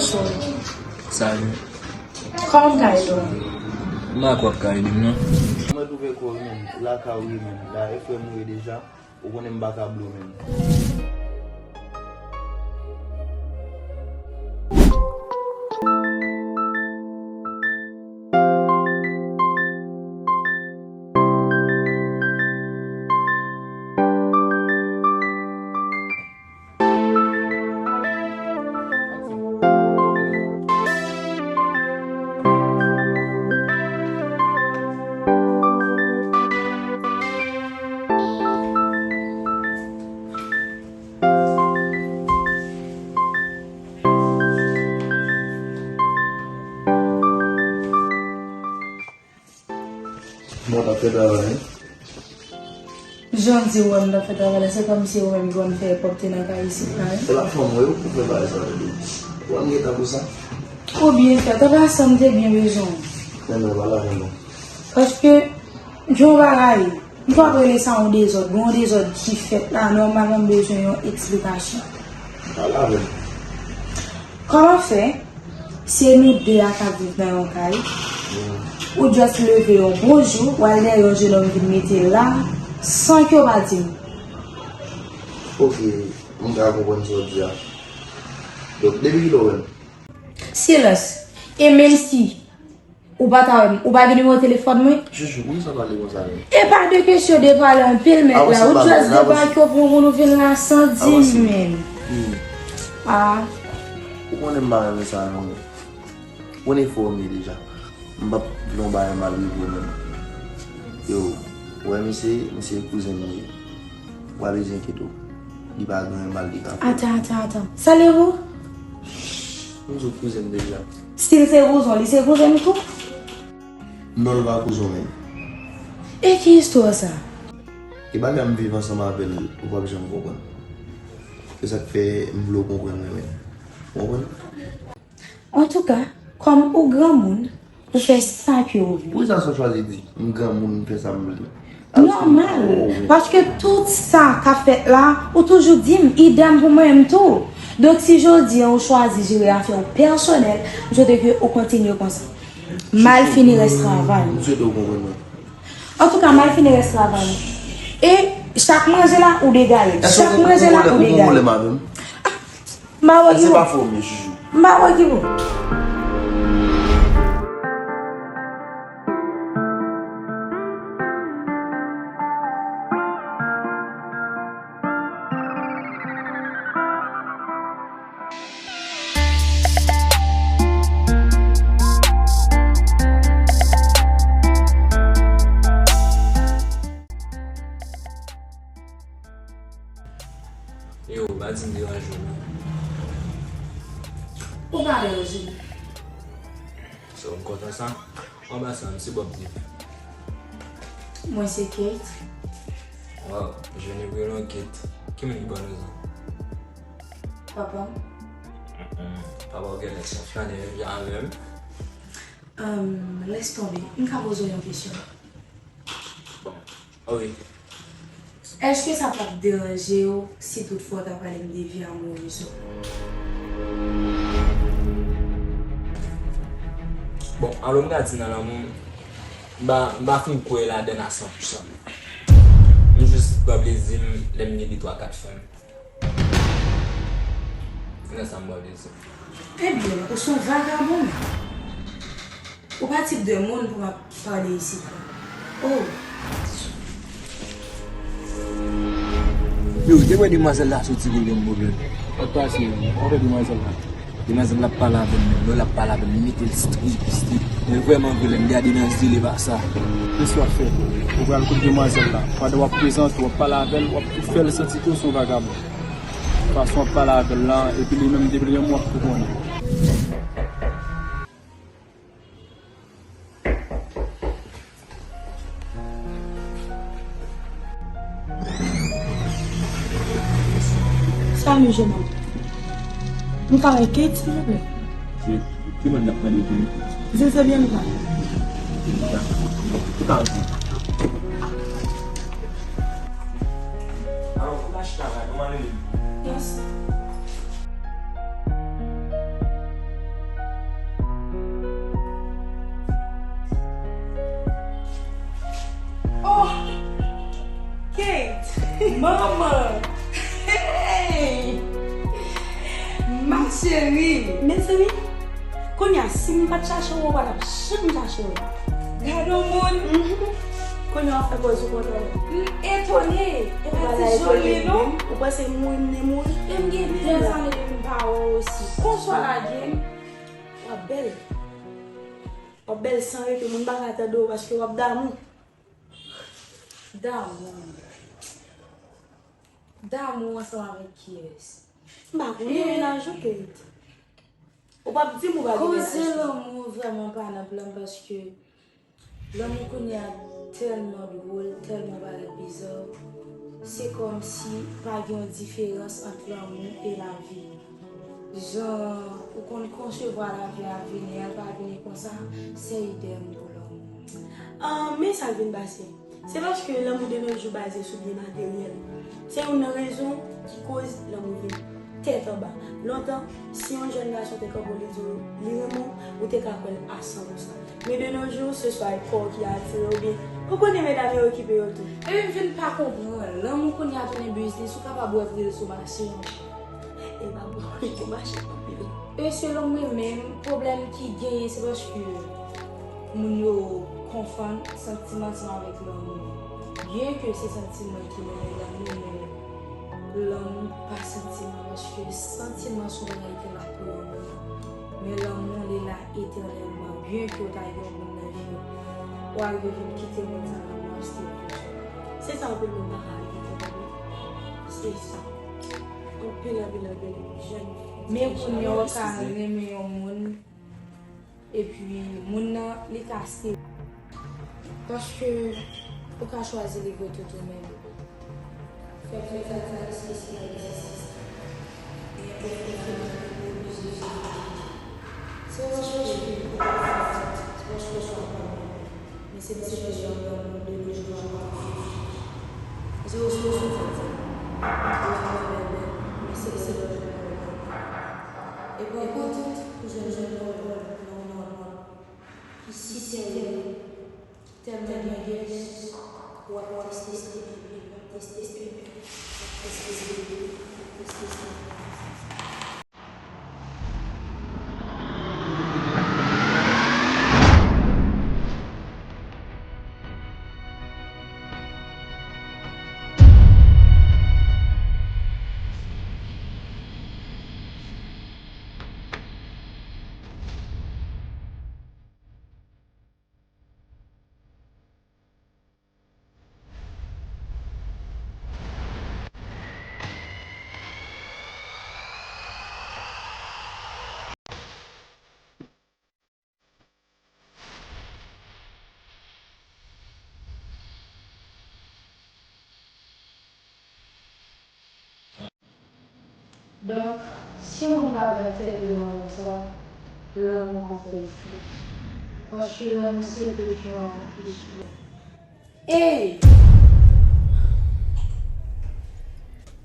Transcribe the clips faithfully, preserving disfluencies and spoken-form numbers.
Sa ye. Kòman m ka ede w? M pa kwè w ap ka ede m, non. Mwen twouve kò w, wi, menm. Lakay ou, wi, menm. Dayè, frè m ou ye deja. Ou konnen m pa ka bliye w menm. Mwen t ap fè travay, wi. Jan w di w wè m t ap fè travay la, se kòmsi ou menm ki wè m fè pwòpte nan kay isit la, wi. Se pa fanm mwen yo pou fè bagay sa yo, baby. Ou wè m gentan konsa? Ou byen fèt, anfen, sa m te byen bezwen w. Men non, pa lapenn non. Paske, gen yon bagay, m p ap rele sa yon dezòd, gen yon dezòd ki fèt la, nòmalman m bezwen yon eksplikasyon. Pa lapenn. Kòman fè? Se nou de a k ap viv nan yon kay. Ou just leve yon bon jou, w al dèyè yon jennonm vin mete la, san ke w pa di m. Ok, m ka konprann sa w di a. Donk, depi kilè w wè m? Silans. E menm si ou pa ta wè m, ou pa gen nimewo telefòn mwen? Joujou, poukisa w pale konsa menm? E pa de kesyon de pale anpil, mèt la. Ou just debake pou moun ou vin la san di m menm. Ah. Ou konnen m pa renmen sa non. Ou konnen fò w ye deja. M p ap vle yon bagay mal rive w menm. Yo, ou wè misye, misye kouzen m li ye. Ou pa bezwen enkyete w. Li pa gen anyen mal li ka fè. Atan, atan, atan. Sa l ye pou? M di w kouzen m deja. Si l se kouzen w, li se kouzen m tou? Non, l pa kouzen w menm. E ki istwa sa? E bagay m viv ansanm avè l, ou p ap janm konprann. Se sa k fè m vle w konprann mwen menm. Ou konprann? Antouka, kòm ou granmoun, ou fè sa ke ou vle. Poukisa sa w chwazi di m granmoun, m fè sa m vle? Nòmal, paske tout sa k ap fèt la, ou toujou di m, idèm pou mwen menm tou. Donk, si jodi a ou chwazi jere afè w pèsonèl, m swete ke ou kontinye konsa. Mal fini rès travay. M swete w konprann mwen. Antouka, mal fini rès travay. E chak manje la, ou degale. Chak manje la, ou degale. M pa wè ki bon. M pa wè ki bon. Yo, pa di m deranje w non. Ou pa deranje m. So, m kontan sa. Anba sa, m se Bob Dev. Mwen se Kate. Wow, jeni prenon Kate. Ki moun ki ba w non sa? Papa m. Mm-mm. Papa w genlè se yon flannè menm jan avè m. Ahn, lès tonbe. M ka poze w yon kesyon? Bon, ok. Èske sa p ap deranje w si toutfwa w ta pale m de vi amourez ou? Bon, alò m ka di nan lanmou, m pa, m pa fin kwè ladann a san pou san. M jis pran plezi m lè m gen de twa kat fanm. Se nan sa m ba w lezi. Ebyen, ou se yon vagabon menm. Ou pa tip de moun pou m ap pale isit la. Oh. Yo, depi w wè demwazèl la soti, gen yon pwoblèm. Sa k pase menm? Sa w fè demwazèl la? Demwazèl la ap pale avè m menm. Lè l ap pale avè m, li mete l strik, strik. Men vrèman vre, lè m gade nan zye l, e pa sa. Kisa w ap fè? Ou pral kot demwazèl la. Pandan w ap prezante w, w ap pale avè l, w ap tou fè l santi ke w se yon vagabon. Fason w ap pale avè l la, epi li menm depi l renmen w ap tou konnen. Salut, jeune homme. Nou ka wè Kate, silvouplè? Se, se mwen n ap mande pou li. Di l se byen nou pale. Ou ka di. Alò, ou ka chita la, kòman rele l? Yes. Manman! Hey! Ma chérie! Mezanmi, kounye a, si m pa t chache w, ou pa t ap janm chache w. Gade yon moun! Mhm. Kounye a, w ap fè pòz ou kontan. M etone! E pa ti joli, non? Ou panse m mouri, m ne mouri? E m gen plizyè ane depi m pa wè w osi. Konswa lage m. W ap bèl. W ap bèl san rete, moun pa ka tande w paske w ap damou. Damou. Damou ansanm avèk kiyès? M pa konnen, mennaj ou, Kate. Ou p ap di m ou pa gen mennaj. Koze lanmou vrèman pa nan plan m paske lanmou kounye a tèlman dwòl, tèlman parèt biza. Se kòmsi pa gen yon diferans ant lanmou e lavi. Jan ou konn konsevwa lavi a vini an, l pa vini konsa, se idèm pou lanmou. Ah, men sa k vin pase. Se paske lanmou de nos jours baze sou byen materyèl. Se youn nan rezon ki koz lanmou vin tèt anba. Lontan, si yon jèn gason te kanpe w, li di w li renmen w, ou te ka kwè l a san pou san. Men de nos jours, se swa e kò w ki atire w, oubyen ou konnen medam yo okipe yo tou. Epi m vin pa konprann, lanmou kounye a tounen biznis, ou kapab wè pri l sou mache, monchè. E pa bon pou mache anpil. E selon mwen menm, pwoblèm ki genyen se paske moun yo konfonn santiman ansanm avèk lanmou. Byenke se santiman ki mennen lanmou, men lanmou pa santiman, paske santiman se yon bagay ki la pou yon moman. Men lanmou, li la etènèlman. Byenke w ta gen yon moun nan vi w, ou arive vin kite moun sa, lanmou ap stay toujou. Se sa anpil moun pa ka rive fè, tande. Se sa. Anpil, anpil, anpil jèn. Men kounye a, ou ka renmen yon moun, epi moun nan, li ka stay. Paske ou ka chwazi li vo tout ou menm. Fè pli ka ka espesyal. Se yon chwazi ki poko fèt, se yon chwazi ki poko fèt. Men se paske jan lanmou de nos jours ap viv. Zero sou sou fèt. Men se, se lòt lanmou. E pran kout pou jèn jèn lanmou nan yon lanmou ki si serye, ki tèlman gen gès, w ap teste, w ap teste, w ap teste. Donk, si yon moun pa pran tèt li nan yon sa, lanmou pa fè l fèt. Paske lanmou se tout yon istwa. Ey!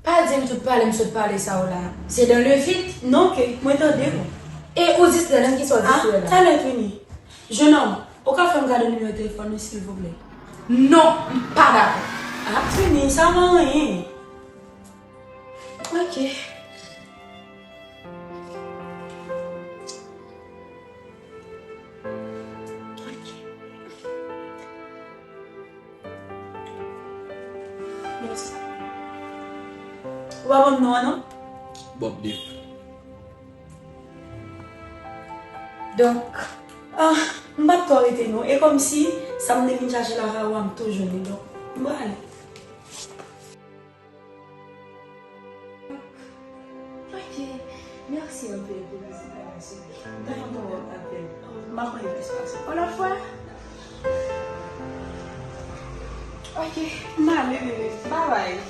Pa di m tout pale m sot pale sa w la. Se dans le vide? Non, ke mwen tande w. E ou distrè, nan kisa w distrè la? Ah, talè fini. Jenòm, ou ka fè m gade nimewo telefòn ou, silvouplè? Non, m pa dakò. Ah, fini, sa va anyen. Ok. Ok. Mèsi. Ou pa ban m non an, non? Bob Dip. Donk, ah, m p ap twò rete non. E kòmsi sa m te vin chache lakay ou a, m tou jwenn li. Donk, m prale. Ok. Mèsi anpil pou vizit la, mèsi. M te kontan wè w anpil. M ap mande plis pase. Yon lòt fwa? Ok. M ale, bebe. Babay.